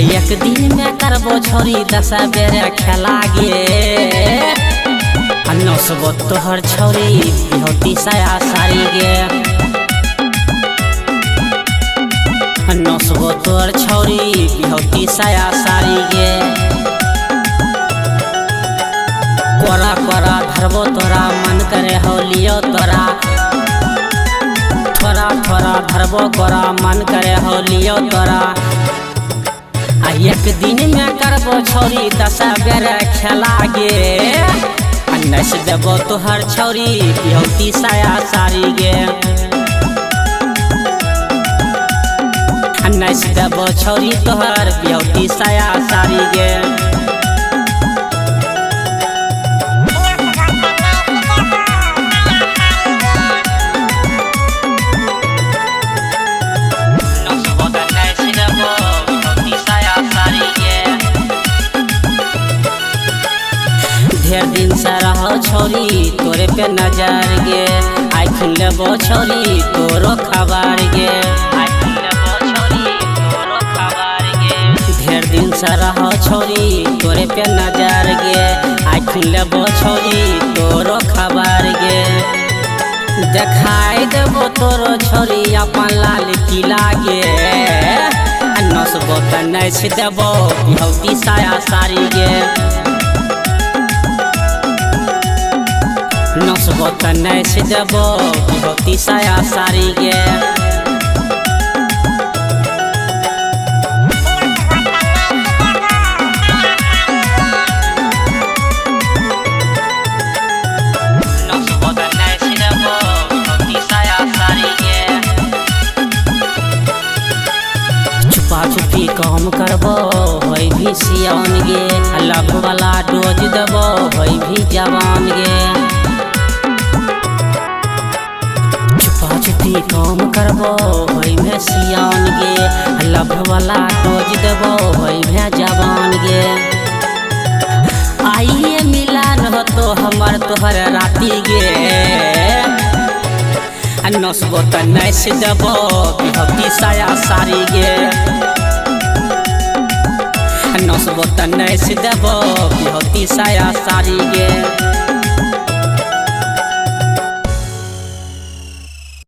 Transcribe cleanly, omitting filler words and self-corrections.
एक दिन में करबो छोरी 10 बेर खेला गे। नसबो तोहर छोरी बिहौती साया साड़ी गे। नसबो तोहर छोरी बिहौती साया साड़ी गे। कोरा कोरा धरबो तोरा मन करे हो लियो तोरा। थोड़ा थोड़ा धरबो कोरा मन करे हो लियो तोरा। एक दिन में करबो छोरी 10 बेर खेला गे। नस देबो तोहर छोरी बिहौती साया साड़ी गे। नस देबो छोरी तोहर बिहौती साया साड़ी गे। ढेर दिन से रहो छोरी तोरे पे नजर गे। आई खुन लेबो छोरी तोरो खबर गे। आई खुन लेबो छोरी तोरो खबर गे। ढेर दिन से रहो छोरी तोरे पे नजर गे। आई खुन लेबो छोरी तोरो खबर गे। देखाई देबो तोरो छोरी अपन लाल किला गे। नसबो त नस देबो बिहौती साया साड़ी गे। नसबो त नस देबो बिहौती साया साड़ी गे। नसबो त नस देबो बिहौती साया साड़ी गे। छुपा छुपी काम करबो होई भी सियान गे। लव वाला डोज देबो होई भी जवान गे। छुपी काम करबो होई में सियान गे। लव वाला डोज देबो होई में जवान गे। आइए मिलन हो तो हमर तोहर राती गे। नसबो त नस देबो बिहौती साया साड़ी गे। नसबो त नस देबो बिहौती साया साड़ी गे।